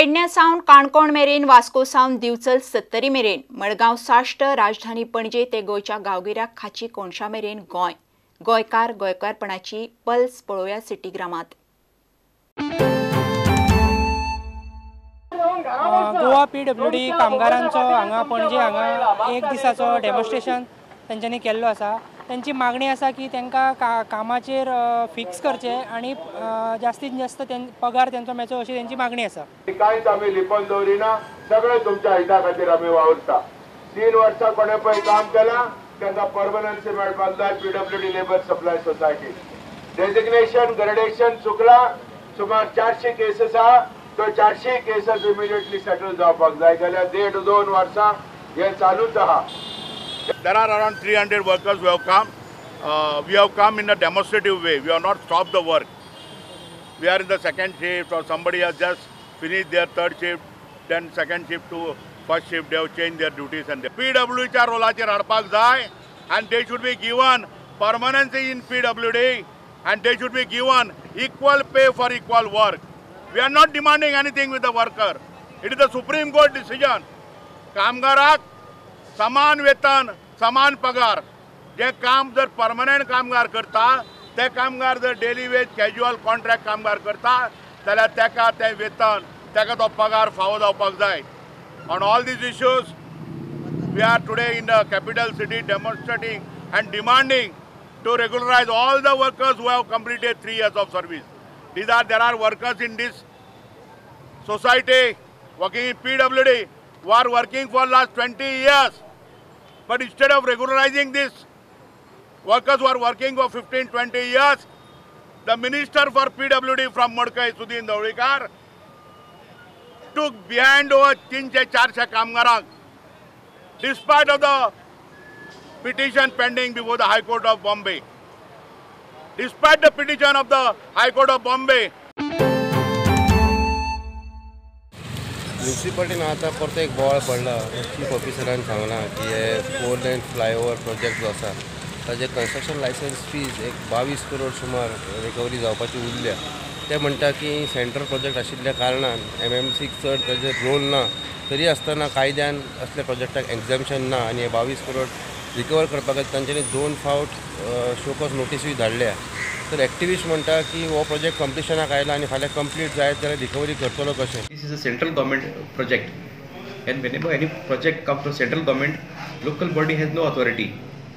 पेडण्या सावन काणकोण मेरेन, वास्को सावन दिवचल सत्तरी मेरेन, मडगांव साश्ट, राजधानी पणजे ते गोंयच्या गांवगिऱ्या खाची कोनशा मेरेन गोंय, गोंयकार गोंयकारपणाची पल्स पळोवया सिटीग्रामात। गोवा पीडब्ल्यूडी कामगारांचो हांगा पणजे हांगा एक दिसाचो डेमॉन्स्ट्रेशन तेंच्यांनी केल्लो आसा। तेंची मागणी आसा की तांकां कामाचेर फिक्स करचें आनी जास्तीत जास्त पगार तेंचो मेळचो अशी तेंची मागणी आसा। कांयच आमी लिपोवन दवरिना, सगळें तुमच्या हिता खातीर आमी वावुरता। 3 वर्सां कोणे पळय काम केलां तांकां परमनन्सी मेळपाक जाय। PWD labour supply society designation gradation चुकलां, सुमार 400 केसीस आहा, तो 400 केसीस इमिडिएटली सेटल जावपाक जाय। गेल्या 1.5-2 वर्सां हें चालूच आहा। There are around 300 workers who have come. We have come in a demonstrative way. We have not stopped the work. We are in the second shift, or somebody has just finished their third shift, then second shift to first shift, they have changed their duties. And PWD च्या रोलाचेर हाडपाक जाय, and they should be given permanency in PWD, and they should be given equal pay for equal work. We are not demanding anything with the worker. It is the Supreme Court decision. कामगाराक समान वेतन, समान पगार। जे काम जर permanent कामगार करता ते कामगार जर डेली वेज कॅज्युअल कॉन्ट्रॅक्ट कामगार करता जाल्यार ताका तें वेतन, ताका तो पगार फावो जावपाक जाय। On all these issues we are today in the capital city demonstrating and demanding to regularise all the workers who have completed 3 years of service. These are there are workers in this society working in PWD who are working for last 20 years, but instead of regularizing this workers who are working for 15-20 years, the minister for PWD from Madkai, Sudin Dhavalikar, took behind over 300-400 कामगारांक, despite of the petition pending before the High Court of Bombay. Despite the petition of the High Court of Bombay. म्युनिसिपालिटीन आतां परतो एक बोवाळ पडला। Chief ऑफिसरान सांगलां की हे 4 lane flyover project जो आसा ताजें कन्स्ट्रक्शन लायसन्स फीज एक 22 करोड सुमार रिकवरी जावपाची उरल्या। ते म्हणटा की सेंट्रल प्रोजेक्ट आशिल्ल्या कारणान एमएमसीक चड ताजेर रोल ना, तरी आसतना कायद्यान असल्या प्रोजेक्टाक एग्जॅम्पशन ना आनी हे 22 करोड रिकवर करपा खातीर तांच्यांनी 2 फावट शोकॉज नोटिसूय धाडल्या। तर एक्टिविस्ट म्हणटा की हो प्रोजेक्ट कंप्लिशनाक आयला आनी फाल्यां कंप्लीट जायत जाल्यार रिकवरी करतलो कशें। This is a central government project, and whenever any project comes from central government, local body has no authority.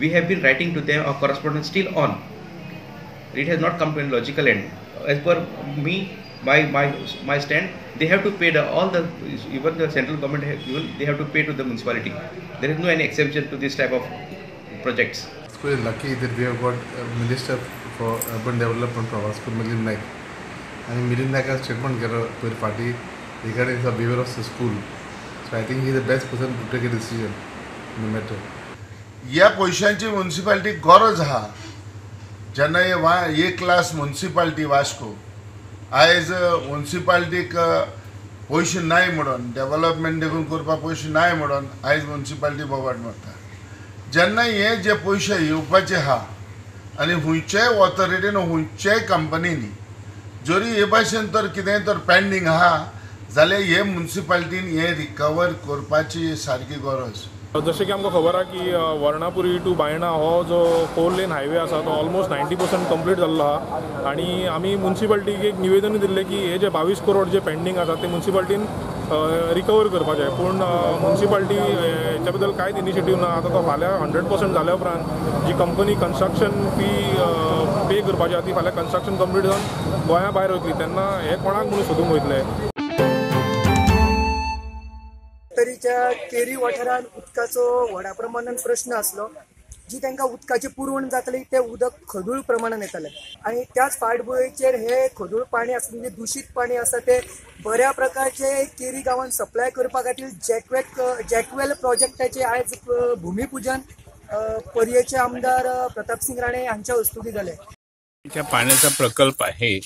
We have been writing to them, our correspondence still on. It has not come to any logical end. As per me, my stand, they have to pay the, all the, even the central government, even they have to pay to the municipality. There is no any exemption to this type of projects. It's quite lucky that we have got a minister for urban development from Vasco, Milind Naik. And Milind Naik has statement केला पयर फाटी regarding the behavior of the school. So I think he is the best person to take a decision in the matter. ह्या पयशांची म्युनिसिपालिटीक गरज आहा। जेन्ना हे वा ए क्लास म्युनिसिपालिटी वास्को आयज म्युनिसिपालिटीक पयशे नाय म्हणून, डेवलपमेंट देखून करपाक पयशे नाय म्हणून आयज म्युनिसिपालिटी बोबाट मारता। जेन्ना हे जे पयशे येवपाचे आहा आनी खंयच्याय ऑथॉरिटीन खंयच्याय कंपनीनी जरी हे भाशेन तर कितेंय तर पेंडींग आहा जाल्यार हे म्युनिसिपालिटीन हे रिकवर करपाची सारकी गरज। जशें की आमकां खबर आहा की वर्णापुरी टू बायणा हो जो 4 लेन हायवे आसा तो ऑलमोस्ट 90% कंप्लीट जाल्लो आहा आनी आमी म्युनिसिपालिटीक एक निवेदन दिल्लें की हे जे 22 करोड जे पेंडींग आसा ते म्युनिसिपालिटीन रिकवर करपाचे, पूण म्युनिसिपालिटी हेच्या बद्दल कांयच इनिशिएटीव ना। आतां तो फाल्यां 100% जाल्या उपरांत जी कंपनी कन्स्ट्रक्शन फी पे करपाची आहा ती फाल्यां कन्स्ट्रक्शन कंप्लीट जावन गोंया भायर वयतली, तेन्ना हे कोणाक म्हणून सोदूंक वयतले। तरीच्या केरी वाठारांत उदकाचो व्हडा प्रमाणान प्रश्न आसलो, जी तांकां उदकाची पुरवण जातली तें उदक खदूळ प्रमाणान येतालें आनी त्याच फाटभुंयेचेर हे खदूळ पाणी आसा, म्हणजे दुशीत पाणी आसा तें बऱ्या प्रकारचे केरी गांवांत सप्लाय करपा खातीर जॅकवेल प्रोजेक्टाचें आयज भुमीपुजन पर्येचे आमदार प्रतापसिंग राणे हांच्या हस्तुकीं जालें। पाण्याचा प्रकल्प आहे,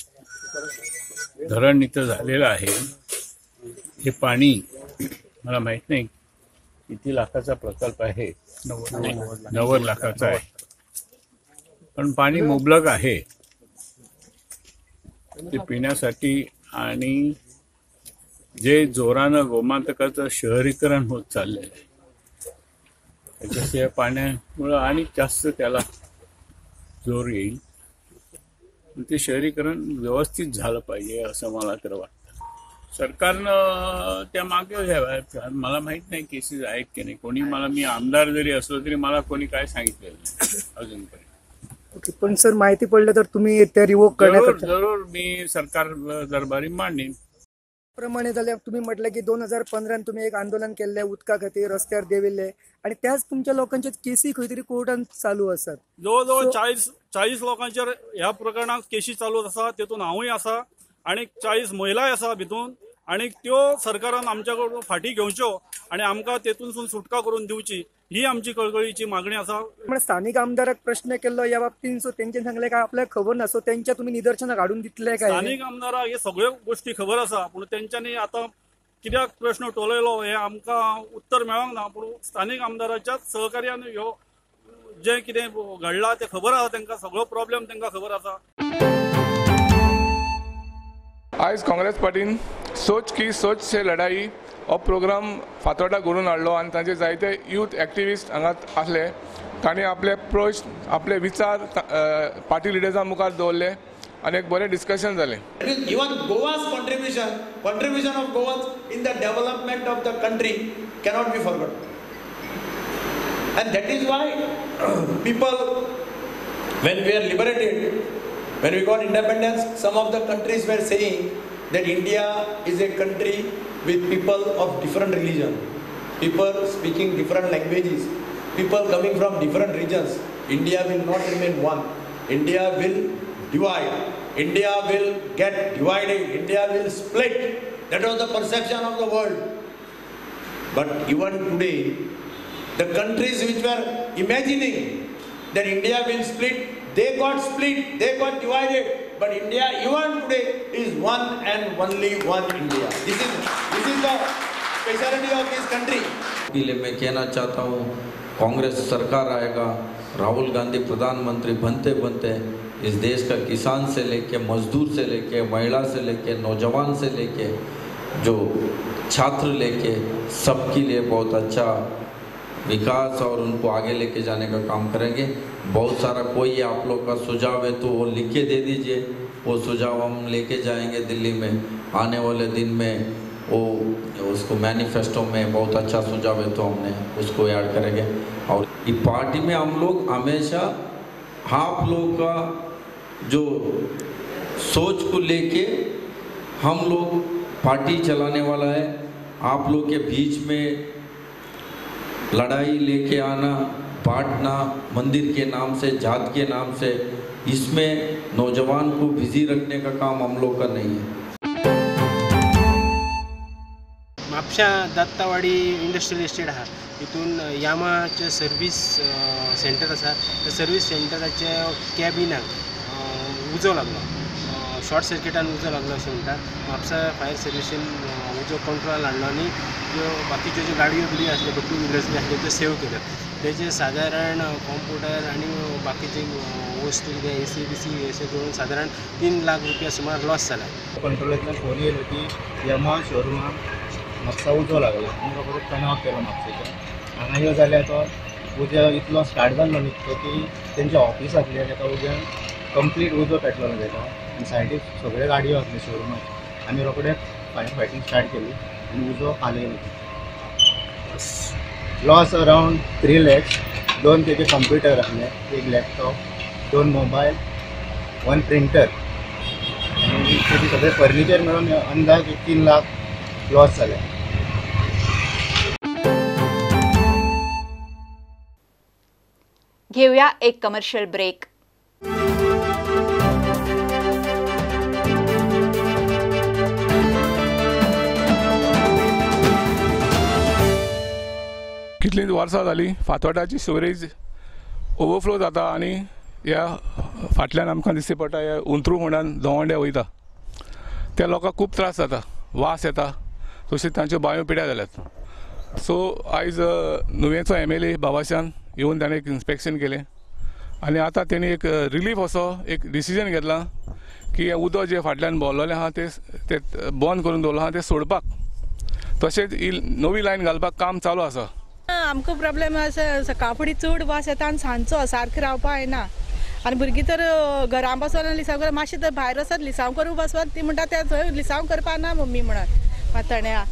धरण इथं झालेलं आहे, हे पाणी मला माहित नाही किती लाखाचा प्रकल्प आहे, 90 लाखाचा आहे, पण पाणी मुबलक आहे, ते पिण्यासाठी आणि जे जोरानं गोमांतकाचं शहरीकरण होत चाललेलं आहे त्याच्याशिवाय पाण्यामुळं आणि जास्त त्याला जोर येईल. ते शहरीकरण व्यवस्थित झालं पाहिजे असं मला तर वाटतं. सरकारनं त्या मागे घ्याव्या. मला माहीत नाही केसेस आहेत की नाही. कोणी मला, मी आमदार जरी असलो तरी मला कोणी काय सांगितलेलं नाही अजूनपर्यंत. ओके, पण सर माहिती पडलं तर तुम्ही त्या रिवोक करण्यात जरूर मी सरकार दरबारी मांडीन. प्रमाणे जाल्यार तुम्ही म्हटलं की 2015 तुम्ही एक आंदोलन केल्लें उदका खातीर रस्त्यार देविल्ले आणि त्याच तुमच्या लोकांचे केसी खंय तरी कोर्टान चालू आसात. जवळ जवळ 40 लोकांचेर ह्या प्रकरणात केशी चालू आसा. तेतून हांवूय आसा आनी 40 महिलाय आसा भितून आनी त्यो सरकारान आमच्या कडून फाटी घेवच्यो आनी आमकां तेतूनसून सुटका करून दिवची ही आमची कळकळीची मागणी आसा. स्थानिक आमदाराक प्रश्न केल्लो ह्या बाबतीन, सो तेंच्यानी सांगलें काय आपल्याक खबर ना, सो तेंच्या तुमी निदर्शनाक हाडून दितले काय? स्थानिक आमदाराक हे सगळ्यो गोष्टी खबर आसा, पूण तेंच्यांनी आतां कित्याक प्रश्न टोलयलो हे आमकां उत्तर मेळोंक ना. पूण स्थानिक आमदाराच्याच सहकार्यान ह्यो जें कितें घडलां तें खबर आसा तेंकां, सगळो प्रॉब्लेम तेंकां खबर आसा. आयज काँग्रेस पार्टीन सोच की सोच से लढाई हो प्रोग्राम फातोर्डा घडोवन हाडलो आनी तांचे जायते यूथ एक्टिविस्ट हांगा आसले. तांणी आपले प्रश्न, आपले विचार पार्टी लिडर्सां मुखार दवरले आनी एक बरें डिस्कशन जालें. Even Goa's contribution of Goans in the development of the country cannot be forgotten. And that is why people, when we are liberated, when we got independence, some of the countries were saying that India is a country with people of different religion, people speaking different languages, people coming from different regions. India will not remain one. India will divide. India will get divided. India will split. That was the perception of the world. But even today, the countries which were imagining that India will split, they got split, they got divided. But India, even today, is one and only one India. This is the speciality of this country. K लिए मैं कहना चाहता हूँ, कांग्रेस सरकार आएगा, राहुल गांधी प्रधानमंत्री बनते बनते इस देश का किसान से लेके मजदूर से लेके महिला से लेके नौजवान से लेके जो छात्र लेके सबके लिए बहुत अच्छा विकास और उनको आगे लेके जाने का काम करेंगे। बहुत सारा कोई आप लोग का सुझाव है तो वो लिख के दे दीजिए, वो सुझाव हम लेके जाएंगे दिल्ली में। आने वाले दिन में वो उसको मैनिफेस्टो में बहुत अच्छा सुझाव है तो हमने उसको ऐड करेंगे। और ये पार्टी में हम लोग हमेशा आप लोग का जो सोच को लेके हम लोग पार्टी चलाने वाला है। आप लोग के बीच में लड़ाई लेके आना, बांटना, मंदिर के नाम से, जात के नाम से, इसमें नौजवान को बिजी रखने का काम हम लोग का नहीं है। म्हापशा दत्तावाडी इंडस्ट्रियल इस्टेट आहा, तितून यामाचे सर्वीस सेंटर आसा. त्या सर्वीस सेंटराच्या कॅबिनाक उजो लागलो, शॉर्ट सर्किटान उजो लागलो अशें म्हणटात. म्हापसा फायर सर्विसीन उजो कंट्रोल हाडलो आनी त्यो बाकीच्यो ज्यो गाडयो बिडयो आसल्यो पळय, टू व्हिलर्स बी आसल्यो, त्यो सेव केल्यो. तेजे सादारण कॉम्प्युटर आनी बाकीचे वस्तू कितें एसी बीसी अशें करून सादारण 3 लाख रुपया सुमार लॉस जाला. कंट्रोलांतल्यान फोन येयलो की यामा शोरुमाक म्हापसा उजो लागलो आनी रोखडो टर्न ऑफ केलो म्हापशेच्यान. हांगा यो जाल्यार तो उजो इतलो स्टार्ट जाल्लो निकतो की तेंचे ऑफीस आसलें ताका उज्यान कंप्लीट उजो पेटलो ताका आनी सायडीक सगळ्यो गाडयो आसल्यो शोरुमाच्यो. आमी रोखडे फायर फायटींग स्टार्ट केली आनी उजो पालयलो. Loss around 3 lakhs. 2 तेजे कंप्युटर आसले, एक लॅपटॉप, 2 मोबायल, 1 प्रिंटर आनी तेजे सगळे फर्निचर मेळून अंदाज 3 लाख लॉस जाले. घेऊया एक कमर्शियल ब्रेक. कितलीं वर्सां जालीं फातोर्डाची सिवरेज ओवरफ्लो जाता आनी ह्या फाटल्यान आमकां दिसती पडटा ह्या उंत्रू म्हणून दवंड्या वयता त्या लोकांक खूब त्रास जाता, वास येता, तशेंच तांच्यो बांयो पिड्यार जाल्यात. सो आयज नुवेंचो MLA बाबाशान येवन ताणें एक इन्स्पेक्शन केलें आनी आतां तेणी एक रिलीफ असो एक डिसिजन घेतला की हें उदक जें फाटल्यान भरलेलें आहा तें बंद करून दवरलां आहा तें सोडपाक. तशेंच ही नवी लायन घालपाक काम चालू आसा. आमकां प्रॉब्लेम आसा, सकाळ फुडें चड वास येता आनी सांजचो सारकें रावपा येना आनी भुरगीं तर घरां बसून लिसांव कर मातशें तर भायर वचत लिसांव करूंक बसत ती म्हणटा ते थंय लिसांव करपा ना मम्मी म्हणून पातण्या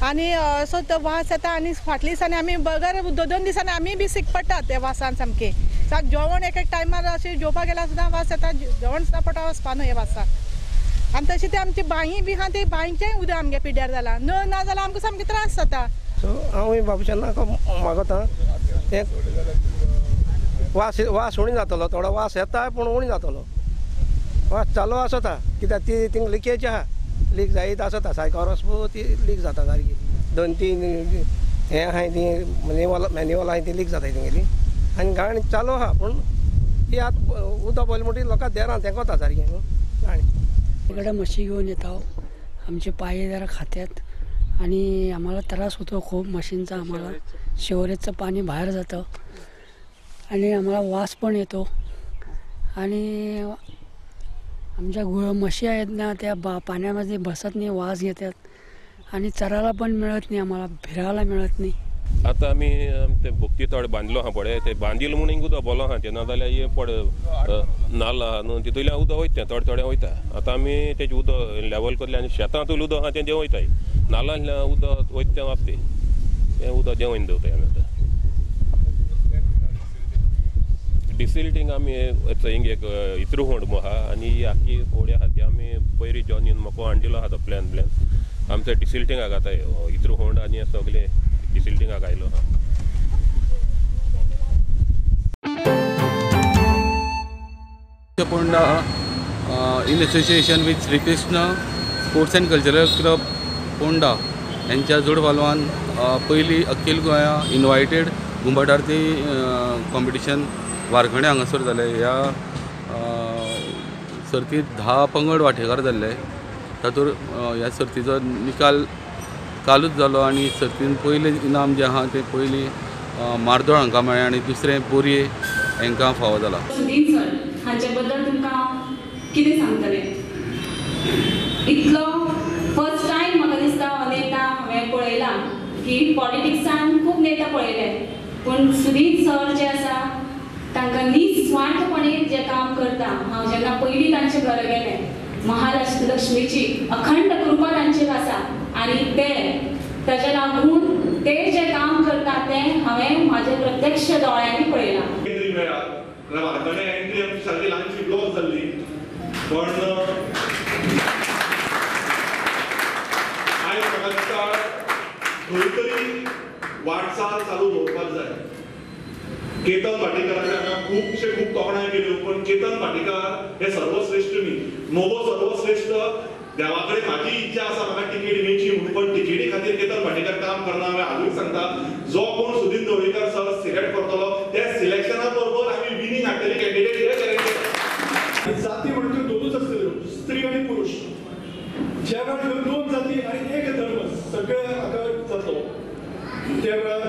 आनी असो तो वास येता आनी फाटल्या दिसांनी आमी बगर दोन दोन दिसांनी आमी बी सीक पडटात त्या वासान सामकें. सारकें जेवण एक एक टायमार अशें जेवपाक गेल्यार सुद्दां वास येता, जेवण सुद्दां पोटा वचपा न्हू ह्या वासान. आनी तशें ते आमची बांयी बी आहा ती बांयचेंय उदक आमगे पिड्ड्यार जालां, नळ ना जाल्यार आमकां सामकें त्रास जाता. सो हांव बाबूशान मागता तें वास वास उणी जातलो, थोडो वास येता पूण उणी जातलो, वास चालू आसता कित्याक ती थिंग लिकेज आहा, लीक जायत आसता सायकल वचपा ती लीक जाता सारकी 2-3 हें आहाय ती मॅन्युअल आहाय ती लीक जाता तेंगेली आनी गाणी चालू आहा पूण ती आतां उदक पयलें म्हणटकीर लोकां देरां तेंकोता सारकें न्हू गाणी. इकडे म्हशी घेऊन येत आहो, आमचे पाय जरा खात्यात आणि आम्हाला त्रास होतो खूप म्हशींचा. आम्हाला शिवरेजचं पाणी बाहेर जातं आणि आम्हाला वास पण येतो आणि आमच्या म्हशी आहेत ना त्या पाण्यामध्ये बसत नाही, वास घेतात आणि चरायला पण मिळत नाही, आम्हाला फिरायला मिळत नाही. आतां आमी ते भोक्ती तळ बांदलो आहा पळय, ते बांदिल म्हूण हिंग उदक बोलो आहा तें, नाजाल्यार हें पड नाल्ल आहा न्हू तितूंतल्यान उदक वयता तें थोडें थोडें वयता. आतां आमी तेजें उदक लेवल करलें आनी शेतांतूय उदक आहा तें देंवयताय, नाल्लांतल्यान उदक वयता तें वाजते तें उदक देंवोवन दवरताय आमी. आतां डिसिल्टींग आमी हिंग एक इत्रू होंड आहा आनी ही आख्खी होडी आहा ती आमी पयरी जॉनीन म्हाका हाडून दिलो आहा तो प्लॅन प्लॅन आमचो डिसिल्टींग आगाताय इत्रू होंड आनी सगळे डिसिल्टींग आगायलो आहा. Ponda in association with Shrikrishna sports and cultural club Ponda यांच्या जोडपालवान पयली अखिल गोंया इनवायटेड घुमट आरती कॉम्पिटिशन वारखणे हांगासर जालें. ह्या सर्तींत 10 पंगड वांटेकार जाल्ले. तातूंत ह्या सर्तीचो निकाल कालूच जालो आनी सर्तीन पयलें इनाम जें आहा तें पयलीं मार्दोळ हांकां मेळ्ळें आनी दुसरें बोरये हांकां फावो जालां. सुदीन सर हांचे बद्दल तुमकां कितें सांगतलें? इतलो फर्स्ट टायम म्हाका दिसता हो नेता हांवें पळयला की पॉलिटिक्सान खूब नेता पळयले पूण सुदीन सर जे आसा तांकां निस्वार्थपणे जे काम करता. हांव जेन्ना पयलीं तांचे घरा गेलें, महालक्ष्मीची अखंड कृपा तांचेर आसा आनी ते ताज्या लागून ते जे काम करता तें हांवें म्हाज्या प्रत्यक्ष दोळ्यांनी पळयलां. एंट्री मेळ्ळा वारखणे एंट्री आमची सारकी ल्हानशी ब्लॉक जाल्ली पण आयज म्हाका दिसता खंय तरी वाटचाल चालू दवरपाक जाय. केतन भाटीकाराचे हांगा खुबशे खूब तोखणाय केल्यो पण केतन भाटीकार हे सर्वश्रेश्ठ न्ही, मोगो सर्वश्रेश्ठ. देवा कडेन म्हाजी इच्छा आसा म्हाका तिकेट मेळची म्हणून, पण तिकेटी खातीर केतन भाटीकार काम करना. हांवें आजूय सांगता जो कोण सुदीन ढवळीकर सर सिलेक्ट करतलो त्या सिलेक्शना बरोबर आमी विनींग हाडटली कॅन्डिडेट हे गॅरंटी. जाती म्हणटा त्यो दोनूच आसतल्यो, स्त्री आनी पुरुष. ज्या वेळार ह्यो दोन जाती आनी एक धर्म सगळे हाका जातलो त्या वेळार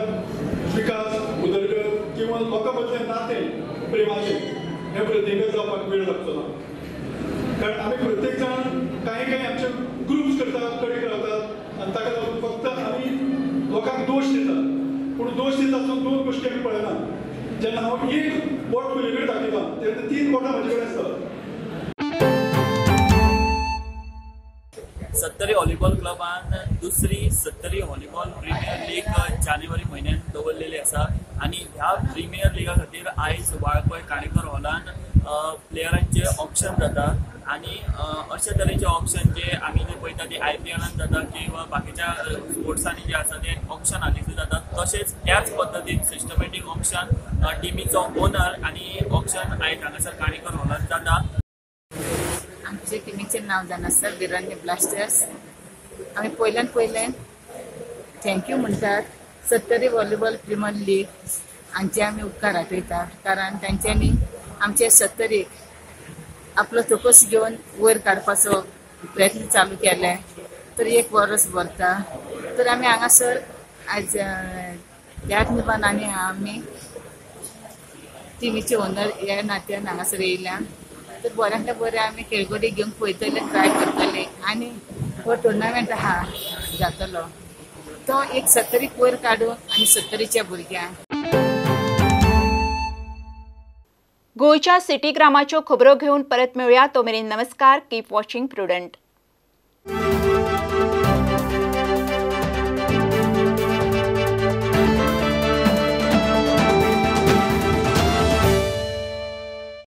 विकास, उदरगत किंवा लोकां मदलें नातें प्रेमाचें हें वृद्धिंगत जावपाक वेळ लागचो ना. कारण आमी प्रत्येक जाण कांय कांय आमचे ग्रुप्स करतात, कडेक रावतात आनी ताका लागून फक्त आमी लोकांक दोश दितात. पूण दोश दिता आसतना दोन गोश्टी आमी पळयना. जेन्ना हांव एक बोट पयले कडेन दाखयता तेन्ना 3 बोटां म्हजे कडेन आसतात. सत्तरी व्हॉलीबॉल क्लबान दुसरी सत्तरी व्हॉलीबॉल प्रिमियर लीग जानेवारी म्हयन्यान दवरलेली आसा आनी ह्या प्रिमियर लिगा खातीर आयज वाळपय काणेकर हॉलान प्लेयरांचे ऑक्शन जाता आनी अशे तरेचे ऑक्शन जे आमी जे पळयता ते IPLान जाता किंवा बाकीच्या स्पोर्ट्सांनी जे आसा ते ऑक्शन हालींच जाता. तशेंच त्याच पद्दतीन सिस्टमॅटीक ऑक्शन टिमीचो ओनर आनी ऑक्शन आयज हांगासर काणेकर हॉलान जाता. आमचे टिमीचें नांव जावन आसा बिरांनी ब्लास्टर्स. आमी पयल्यान पयलें thank you म्हणटात सत्तरी व्हॉलीबॉल प्रिमियर लीग हांचे आमी उपकार आठयता, कारण तांच्यांनी आमचे सत्तरीक आपलो थोकोस घेवन वयर काडपाचो प्रयत्न चालू केले. तर एक वर्स भरता तर आमी हांगासर आयज त्याच निमान आनी आमी टिमीचे ओनर ह्या नात्यान हांगासर येयल्या. तर बऱ्यांतल्या बरें आमी खेळगडे घेवंक पळयतले, ट्राय करतले आनी हो टुर्नामेंट आहा जातलो. तो एक सत्तरीक वयर काडून आनी सत्तरीच्या भुरग्यांक. गोंयच्या सिटी ग्रामाच्यो खबरो घेवन परत मेळुया. तो मेरेन नमस्कार. Keep watching Prudent.